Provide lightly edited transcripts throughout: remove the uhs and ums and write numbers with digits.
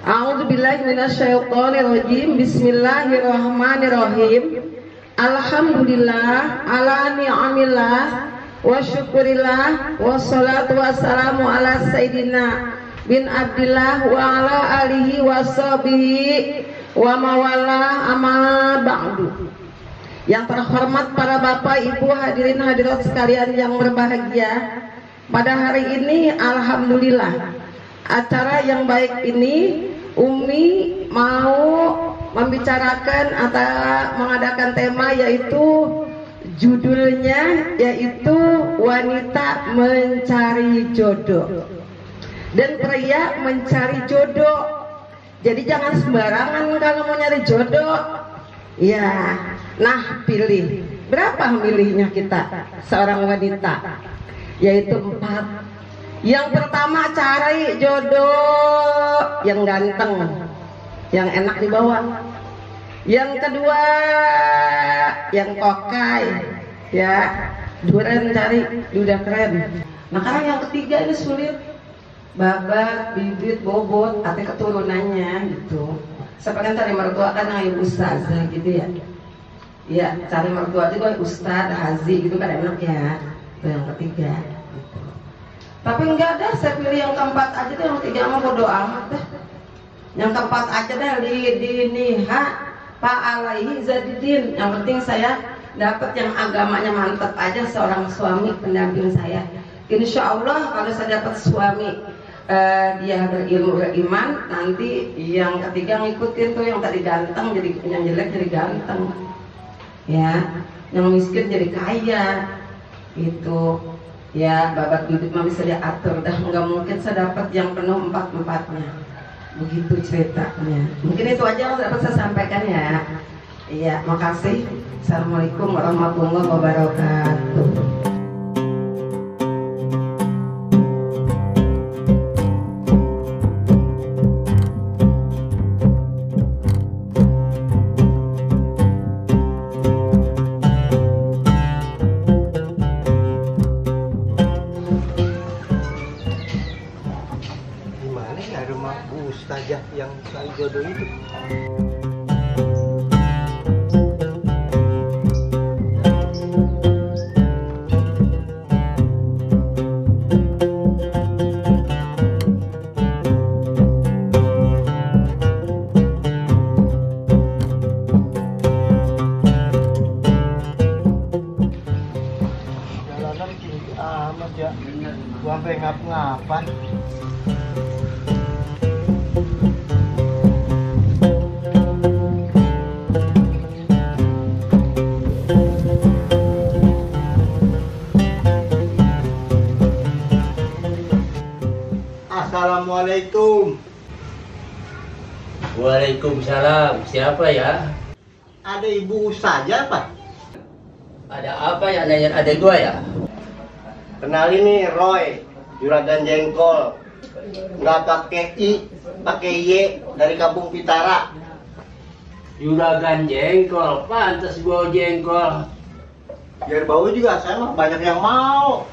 A'udzubillahi minasyaitonirrajim. Bismillahirrahmanirrahim. Alhamdulillah ala ni'amillah wa syukurillah wassalatu wassalamu ala sayyidina bin Abdillah wa ala alihi wa sahbihi wa mawala amma ba'du. Yang terhormat para bapak, ibu, hadirin hadirat sekalian yang berbahagia, pada hari ini alhamdulillah acara yang baik ini Umi mau membicarakan atau mengadakan tema yaitu judulnya yaitu wanita mencari jodoh dan pria mencari jodoh. Jadi jangan sembarangan kalau mau nyari jodoh ya. Nah, pilih berapa milihnya kita seorang wanita, yaitu 4. Yang pertama, cari jodoh yang ganteng, yang enak dibawa. Yang kedua, yang kokai, ya, duren cari, udah keren. Nah, karena yang ketiga ini sulit, babat, bibit, bobot, atau keturunannya gitu. Seperti cari mertua kan ibu ustazah gitu ya. Ya, cari mertua juga ustaz, hazi gitu kan enak ya. Itu yang ketiga. Gitu. Tapi enggak ada, saya pilih yang keempat aja deh, yang ketiga mah bodo amat dah. Yang keempat aja deh, lidiniha fa'alaihi zadidin. Yang penting saya dapat yang agamanya mantap aja, seorang suami pendamping saya. Insya Allah kalau saya dapat suami dia berilmu beriman, nanti yang ketiga ngikutin tuh yang tadi ganteng jadi, yang jelek jadi ganteng. Ya, yang miskin jadi kaya itu ya, babat bibit mah bisa diatur dah, nggak mungkin saya dapat yang penuh 4-4-nya begitu ceritanya. Mungkin itu aja yang dapat saya sampaikan ya. Iya, makasih. Assalamualaikum warahmatullahi wabarakatuh. Ustazah yang cari jodoh itu. Jalanan tinggi amat ya, gua sampai ngap-ngapan. Assalamualaikum. Waalaikumsalam. Siapa ya? Ada ibu saja Pak? Ada apa ya? Ada 2 ya? Kenalin nih Roy, juragan jengkol. Nggak pakai I, pakai Y, dari Kampung Pitara. Juragan jengkol, pantas gua jengkol. Biar bau juga, saya mah banyak yang mau.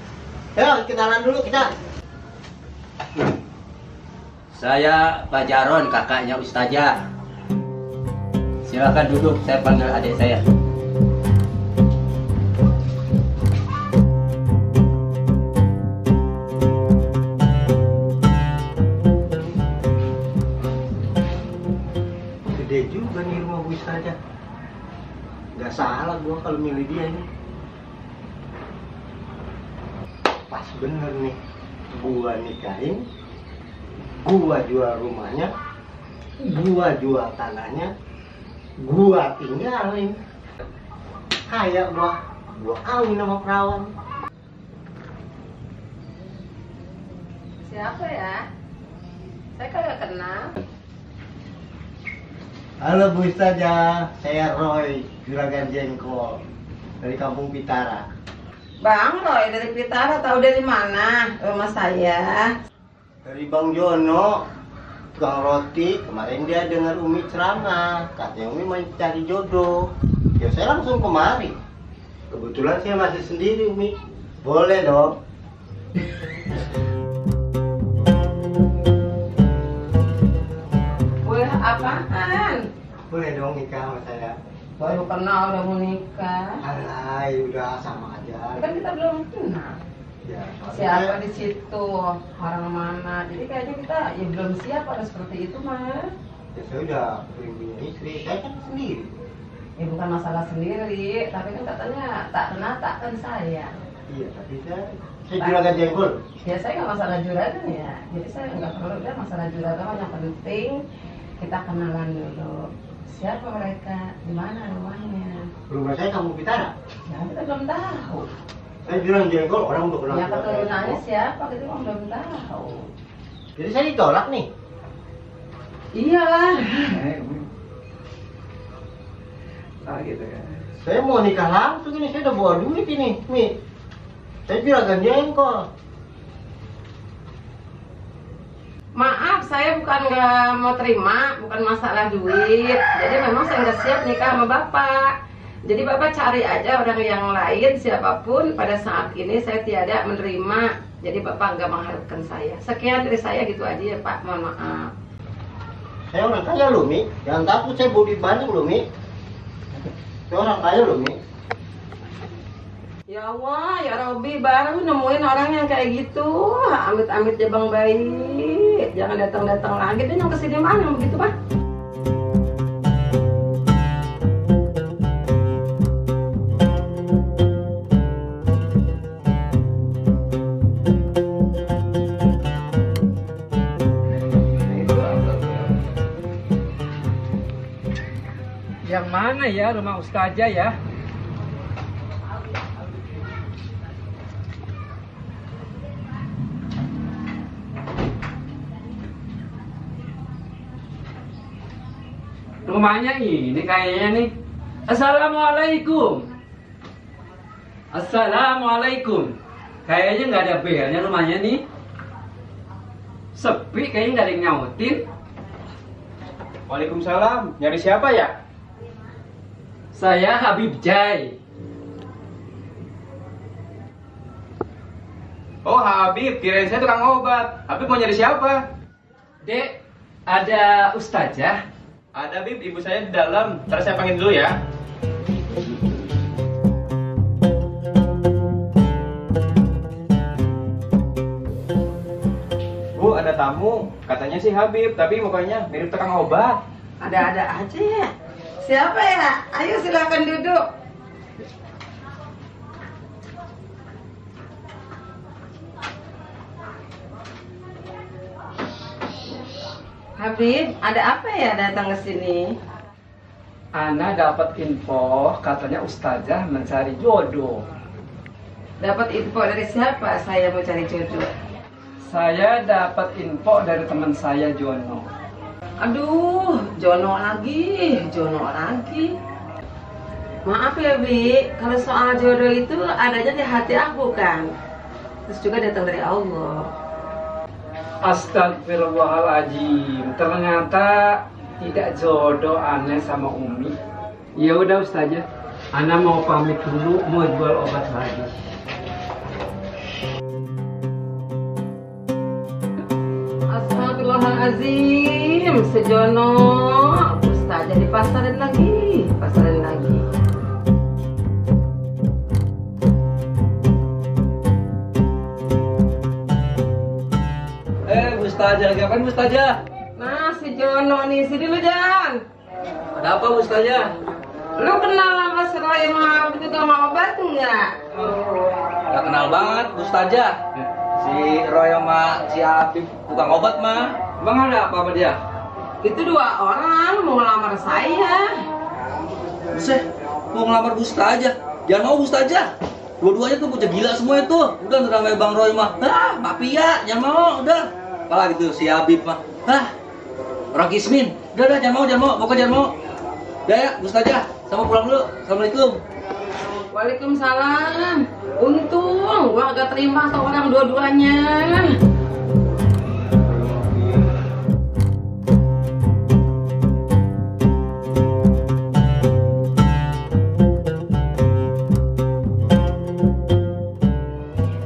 Ya, kenalan dulu kita. Saya Pak Jaron, kakaknya Ustazah. Silakan duduk, saya panggil adik saya. Gede juga nih rumah Bu Ustazah. Nggak salah gua kalau milih dia ini. Pas bener nih, gua nikahin, gua jual rumahnya, gua jual tanahnya, gua tinggalin. Kayak gua kawin sama perawan. Siapa ya? Saya kagak kenal. Halo Bu Ustazah, saya Roy, juragan jengkol dari Kampung Pitara. Bang Roy dari Pitara, tahu dari mana rumah saya? Dari Bang Jono, tukang roti. Kemarin dia dengar Umi ceramah, katanya Umi mau cari jodoh. Ya saya langsung kemari. Kebetulan saya masih sendiri Umi. Boleh dong. apaan? Boleh dong nikah sama saya? Baru kenal udah mau nikah. Alay, udah sama aja. Kan kita belum kenal. Ya, Siapa di situ, orang mana. Jadi kayaknya kita ya belum siap pada seperti itu mah. Ya, saya udah punya istri, saya kan sendiri. Ya bukan masalah sendiri, tapi kan katanya tak kenal takkan sayang. Iya, tapi saya juragan jengkol. Ya saya nggak masalah juragan ya. Jadi saya nggak perlu dia masalah juragan. Yang penting kita kenalan dulu. Siapa mereka? Di mana rumahnya? Rumah saya kamu Pitara. Ya kita belum tahu. Saya juragan jengkol, orang udah kenal. Ya keturunannya siapa? Kita kan belum tahu. Jadi saya ditolak nih. Iyalah. Ah gitu ya. Saya mau nikah langsung ini, saya udah bawa duit ini, Mi. Saya juragan jengkol. Maaf, saya bukan nggak mau terima, bukan masalah duit. Jadi memang saya nggak siap nikah sama bapak. Jadi bapak cari aja orang yang lain, siapapun. Pada saat ini saya tiada menerima. Jadi bapak nggak mengharapkan saya. Sekian dari saya gitu aja ya Pak, mohon maaf. Saya orang kaya loh, Mi. Jangan takut, saya bawa duit banyak loh, Mi. Saya orang kaya loh, Mi. Ya Allah, ya Robi, baru nemuin orang yang kayak gitu. Amit-amit ya Bang Bayi. Jangan datang-datang lagi. Dia yang kesini mana begitu, Pak? Yang mana ya rumah Ustazah ya? Rumahnya ini kayaknya nih. Assalamualaikum. Assalamualaikum. Kayaknya nggak ada belnya rumahnya nih. Sepi, kayaknya nggak ada yang nyautin. Waalaikumsalam. Nyari siapa ya? Saya Habib Jai. Oh Habib, kirain saya tukang obat. Habib mau nyari siapa? Dek, ada Ustazah. Ada Bib, ibu saya di dalam. Ntar saya panggil dulu ya. Bu, ada tamu. Katanya sih Habib, tapi mukanya mirip tukang obat. Ada-ada aja ya. Siapa ya? Ayo silakan duduk. Habib, ada apa ya datang ke sini? Ana dapat info katanya Ustazah mencari jodoh. Dapat info dari siapa saya mau cari jodoh? Saya dapat info dari teman saya Jono. Aduh, Jono lagi. Maaf ya, Bi. Kalau soal jodoh itu adanya di hati aku kan. Terus juga datang dari Allah. Astagfirullahaladzim. Ternyata tidak jodoh aneh sama Umi. Ya udah Ustazah, Ana mau pamit dulu, mau jual obat lagi. Astagfirullahaladzim, sejono. Ustazah dipasarin lagi. Ustazah, lagi apa Ustazah? Nah, si Jono nih, sini lu Jan. Ada apa Ustazah? Lu kenal sama Serai sama tukang obat enggak? Gak kenal banget Ustazah. Si Roy sama si Habib tukang obat mah. Emang ada apa sama dia? Itu dua orang mau ngelamar saya. Buset, mau ngelamar Ustazah. Jangan mau Ustazah. Dua-duanya tuh bocah gila semua itu. Udah ngeramai Bang Roy mah. Mafia, jangan mau, udah. Apalagi tuh si Habib mah. Orang Kismin. Udah, jangan mau. Pokoknya jangan mau. Udah ya, Ustazah. Sama pulang dulu. Assalamualaikum. Waalaikumsalam. Untung gua agak terima ke orang dua-duanya.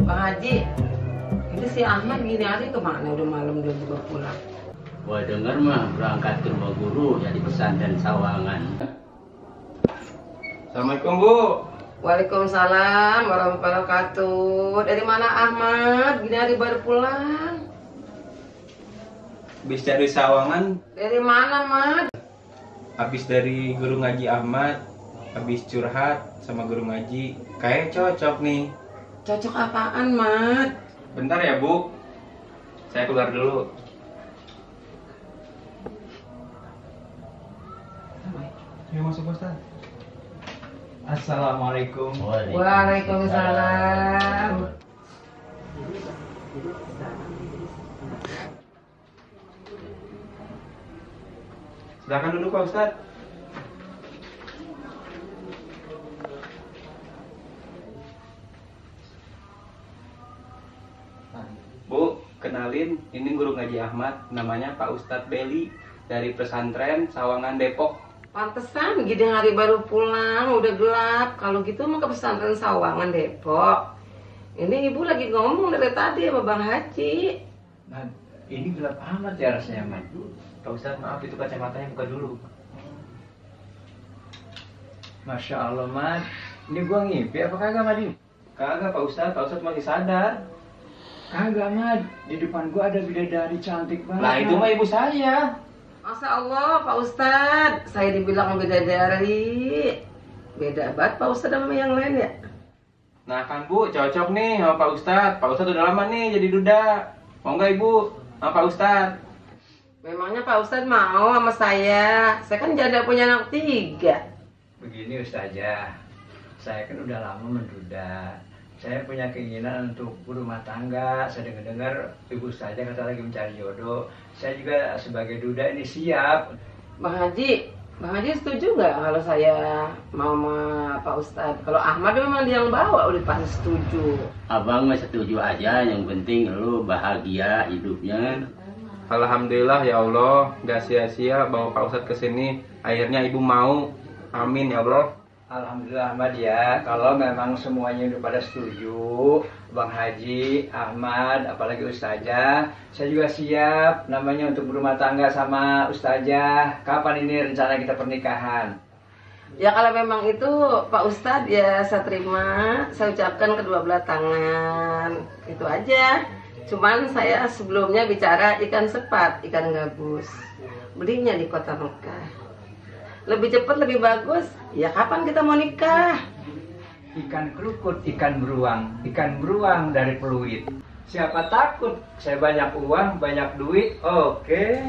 Bang Haji, ini si Ahmad gini aja kemana? Udah malam belum juga pulang. Gua denger mah berangkat ke rumah guru jadi pesantren Sawangan. Assalamualaikum Bu. Waalaikumsalam warahmatullahi wabarakatuh. Dari mana Ahmad? Gini hari baru pulang. Habis dari Sawangan, Dari mana, Mat? habis dari guru ngaji Ahmad, habis curhat sama guru ngaji. Kayak cocok nih. Cocok apaan, Mat? Bentar ya Bu, saya keluar dulu. Ayo masuk Ustaz. Assalamualaikum. Waalaikumsalam. Silakan duduk Pak Ustaz. Bu, kenalin, ini guru ngaji Ahmad, namanya Pak Ustadz Beli dari pesantren Sawangan Depok. Pantesan gini hari baru pulang, udah gelap. Kalau gitu mau ke pesantren Sawangan Depok. Ini ibu lagi ngomong dari tadi sama Bang Haji. Nah, ini gelap amat ya rasanya, Man. Pak Ustadz, maaf itu kacamatanya buka dulu. Masya Allah, Man. Ini gua ngimpi apa kagak, Madin? Kagak Pak Ustadz masih sadar. Kagak, Mad. Di depan gua ada bidadari cantik banget. Lah itu mah ibu saya. Masya Allah, Pak Ustadz, saya dibilang bidadari. Beda banget Pak Ustadz sama yang lain ya. Nah kan Bu, cocok nih sama Pak Ustadz. Pak Ustadz udah lama nih jadi duda. Mau nggak Ibu sama Pak Ustadz? Memangnya Pak Ustadz mau sama saya? Saya kan janda punya anak 3. Begini, Ustazah. Saya kan udah lama menduda. Saya punya keinginan untuk berumah tangga. Saya dengar ibu saja kata lagi mencari jodoh. Saya juga sebagai duda ini siap. Bang Haji setuju nggak kalau saya mau sama Pak Ustadz? Kalau Ahmad memang dia yang bawa, udah pasti setuju. Abang mah setuju aja, yang penting lu bahagia hidupnya. Alhamdulillah ya Allah, gak sia-sia bawa Pak Ustadz ke sini. Akhirnya Ibu mau. Amin ya Allah. Alhamdulillah, Ahmad ya. Kalau memang semuanya udah pada setuju, Bang Haji, Ahmad, apalagi Ustazah, saya juga siap namanya untuk berumah tangga sama Ustazah. Kapan ini rencana kita pernikahan? Ya kalau memang itu Pak Ustadz ya saya terima, saya ucapkan kedua belah tangan. Itu aja. Cuman saya sebelumnya bicara ikan sepat, ikan gabus. Belinya di kota Mekah. Lebih cepat lebih bagus. Ya kapan kita mau nikah? Ikan kerukut, ikan beruang dari peluit. Siapa takut? Saya banyak uang, banyak duit. Oke.